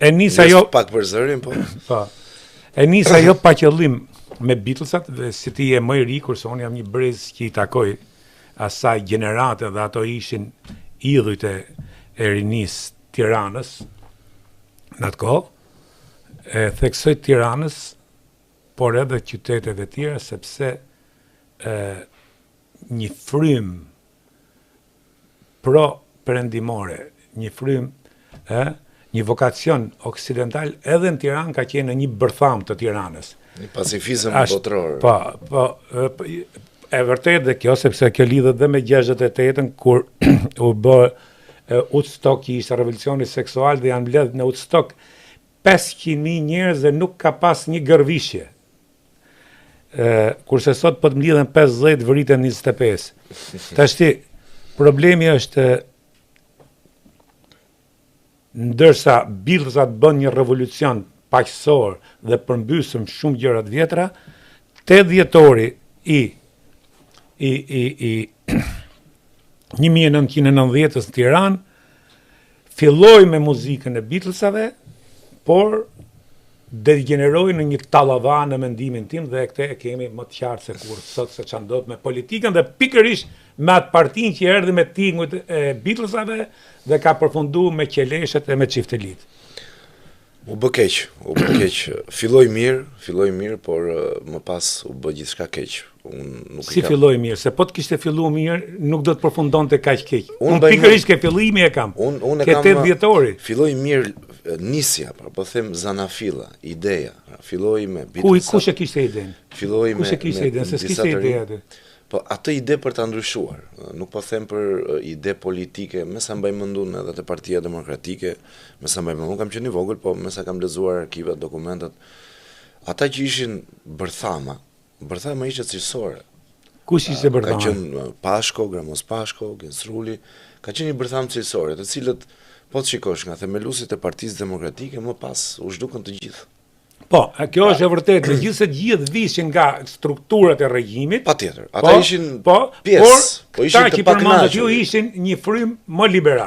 E nisa jo pak për zërin, po. Po. E nisa jo pa qëllim me Beatlesat, dhe si ti je më i ri, kurse unë jam një brez që i takoj asaj gjenerate dhe ato ishin idhujt e, e rinisë Tiranës në atë kohë. E theksoj Tiranës, por edhe qyteteve tjera, sepse e, një frymë pro perëndimore, një frymë, ë, një vokacion oksidental edhe në Tiranë ka qenë në një bërthamë të Tiranës. Një pacifizëm botëror. Po, po, po, e vërtetë dhe kjo, sepse kjo lidhet dhe me 68-ën, kur u bë Woodstock, që ishte revolucioni seksual dhe janë mbledh në Woodstock 500.000 njerëz dhe nuk ka pas një gërvishje. Ë, kurse sot po të mblidhen 50, vriten 25. Tashti problemi është ndërsa Beatlesat bën një revolucion paqësor dhe përmbysëm shumë gjëra të vjetra, 8 dhjetori i i i i 1990-ës në Tiranë filloi me muzikën e Beatlesave, por degjeneroi në një tallava në mendimin tim dhe këtë e kemi më të qartë se kur sot se ça ndodh me politikën dhe pikërisht me atë partinë që erdhi me tingujt e Beatlesave dhe ka përfundu me qeleshet e me çiftelit. U bë keq, u bë keq. Filloi mirë, filloi mirë, por më pas u bë gjithçka keq. Unë nuk si filloi mirë, se po të kishte filluar mirë, nuk do të përfundonte kaq keq. Unë un pikërisht ke fillimi e kam. Unë unë e kam. Ke 8 dhjetori. Filloi mirë nisja, pra po them zanafilla, ideja. Pra, filloi me Ku kush e kishte idenë? Filloi me Kush e kishte idenë? Se s'kishte ide aty. Po atë ide për ta ndryshuar, nuk po them për ide politike, me sa mbaj mend unë edhe te Partia Demokratike, me sa mbaj mend, unë kam qenë i vogël, po me sa kam lexuar arkivat, dokumentat, ata që ishin bërthama, bërthama ishte cilësore. Kush ishte bërthama? Ka qenë Pashko, Gramoz Pashko, Genc Ruli, ka qenë një bërthamë cilësore, të cilët po të shikosh nga themeluesit e Partisë Demokratike, më pas u zhdukën të gjithë. Po, kjo është e vërtetë, megjithëse të gjithë vishin nga strukturat e regjimit. Patjetër, ata po, ishin po, pjesë, por, po ishin të pakënaqur. Ju ishin një frymë më liberal.